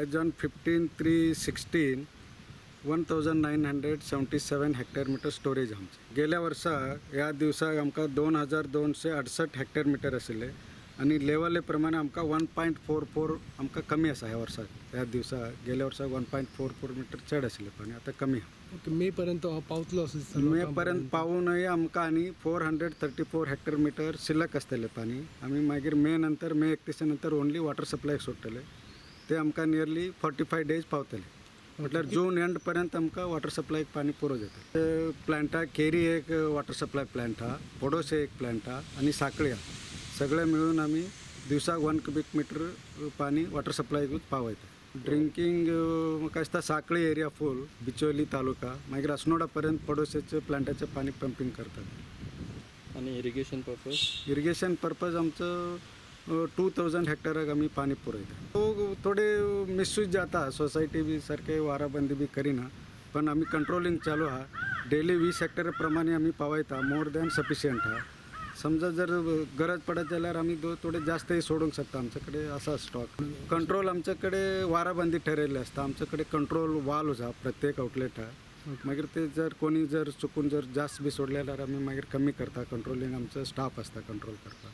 As on 15/3/16 1977 hectare meter storage आमचें. गेल्या वर्सा ह्या दिवसाक आमकां 2268 हेक्टेर मिटर आशिल्ले आनी लेवले प्रमाणे आमकां 1.44 आमकां कमी आसा ह्या वर्साक. ह्या दिवसा गेल्या वर्साक 1.44 मिटर चड आशिल्लें पाणी, आतां कमी आहा. ओके, मे पर्यंत पावतलो असो दिसता. मे पर्यंत पावूनय आमकां आनी 434 हेक्टर मिटर शिल्लक आसतलें पाणी. आमी मागीर मे नंतर, मे 31 नंतर ओन्ली वॉटर सप्लाय सोडटले, ते आमकां नियरली 45 डेज पावतले. म्हटल्यार जून एंड पर्यंत आमकां वॉटर सप्लायक पाणी पुरो जातलें. प्लांटा केरी एक वॉटर सप्लाय प्लांट आहा, पडोसे एक प्लांट आहा आनी साखळी आहा. सगळे मिळून आमी दिवसाक 1 क्युबीक मिटर पाणी वॉटर सप्लायकूच पावयता. ड्रिंकींग म्हाका दिसता साखळी एरिया फूल, बिचोली तालुका, मागीर अस्नोडा पर्यंत पडोसेचे प्लांटाचें पाणी पंपींग करतात. आनी इरिगेशन पर्पज? इरिगेशन पर्पज आमचो 2000 हेक्टराक आमी पाणी पुरयता. थोडे मिसयूज जाता, सोसायटी बी सारके वाराबंदी बी करिना, पण आमी कंट्रोलिंग चालू आहा. डेली 20 हेक्टर प्रमाणे आमी पावयता, मोर दॅन सफिशियंट आहा. समजा जर गरज पडत जाल्यार आमी थोडे जास्तय सोडूंक शकता, आमचे कडेन आसा स्टॉक. कंट्रोल आमचे कडेन वाराबंदी ठरयल्ली आसता, आमचे कडेन कंट्रोल वाल आसा प्रत्येक आउटलेटाक. मागीर ते जर कोणी जर चुकून जर जास्त बी सोडले जाल्यार आमी मागीर कमी करता. कंट्रोलिंग आमचो स्टाफ आसता कंट्रोल करपाक.